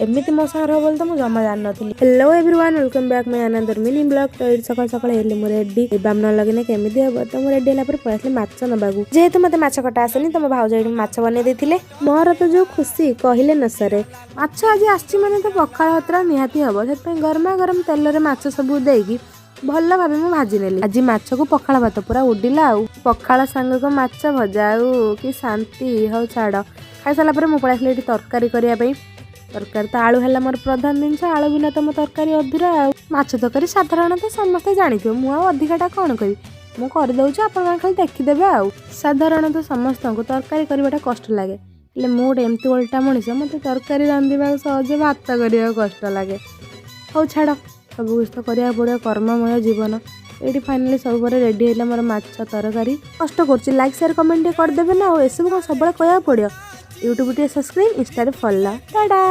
ଏମିତି ମୋ ସାଙ୍ଗରେ ହବ ବୋଲି ତ ମୁଁ ଜମା ଜାଣିନଥିଲି। Hello everyone, welcome back my another mini vlog। ତ ଏଇଠି ସକାଳ ସକାଳ ହେଲି ମୁଁ ରେଡି। ବାମ ନ ଲଗେଇଲେ କେମିତି ହବ? ତ ମୁଁ ରେଡି ହେଲା ପରେ ପଳେଇ ଆସିଲି ମାଛ ନେବାକୁ। ଯେହେତୁ ମତେ ମାଛ କଟା ଆସେନି, ତ ମୋ ଭାଉଜ ଏଇଠି ମାଛ ବନେଇ ଦେଇଥିଲେ। ମୋର ତ ଯୋଉ ଖୁସି, କହିଲେ ନ ସରେ। ମାଛ ଆଜି ଆସିଛି ମାନେ ତ ପଖାଳ ଭାତଟା ନିହାତି ହବ। ସେଥିପାଇଁ ଗରମା ଗରମ ତେଲରେ ମାଛ ସବୁ ଦେଇକି ଭଲ ଭାବେ ମୁଁ ଭାଜି ନେଲି। ଆଜି ମାଛକୁ ପଖାଳ ଭାତ ପୁରା ଉଡ଼ିଲା ଆଉ ପଖାଳ ସାଙ୍ଗକୁ ମାଛ ଭଜା, ଆଉ କି ଶାନ୍ତି! ହଉ ଛାଡ଼, ଖାଇସାରିଲା ପରେ ମୁଁ ପଳେଇ ଆସିଲି ଏଠି ତରକାରୀ କରିବା ପାଇଁ। ତରକାରୀ ତ ଆଳୁ ହେଲା ମୋର ପ୍ରଧାନ ଜିନିଷ। ଆଳୁ ବିନା ତ ମୋ ତରକାରୀ ଅଧୁରା। ଆଉ ମାଛ ତରକାରୀ ସାଧାରଣତଃ ସମସ୍ତେ ଜାଣିଥିବ, ମୁଁ ଆଉ ଅଧିକାଟା କ'ଣ କହିବି? ମୁଁ କରିଦେଉଛି, ଆପଣମାନେ ଖାଲି ଦେଖିଦେବେ। ଆଉ ସାଧାରଣତଃ ସମସ୍ତଙ୍କୁ ତରକାରୀ କରିବାଟା କଷ୍ଟ ଲାଗେ, ହେଲେ ମୁଁ ଗୋଟେ ଏମିତି ଓଲଟା ମଣିଷ, ମୋତେ ତରକାରୀ ରାନ୍ଧିବାକୁ ସହଜ, ଭାତ କରିବାକୁ କଷ୍ଟ ଲାଗେ। ହଉ ଛାଡ଼, ସବୁ କିଛି ତ କରିବାକୁ ପଡ଼ିବ, କର୍ମମୟ ଜୀବନ। ଏଇଠି ଫାଇନାଲି ସବୁ ପରେ ରେଡ଼ି ହେଲା ମୋର ମାଛ ତରକାରୀ। କଷ୍ଟ କରୁଛି, ଲାଇକ୍, ସେୟାର, କମେଣ୍ଟ ଟିକେ କରିଦେବେ ନା। ଆଉ ଏସବୁ କ'ଣ ସବୁବେଳେ କହିବାକୁ ପଡ଼ିବ? ୟୁଟ୍ୟୁବ୍ ଟିକେ ସବସ୍କ୍ରାଇବ୍, ଇନଷ୍ଟାରେ ଫଲୋ। ଟାଟା।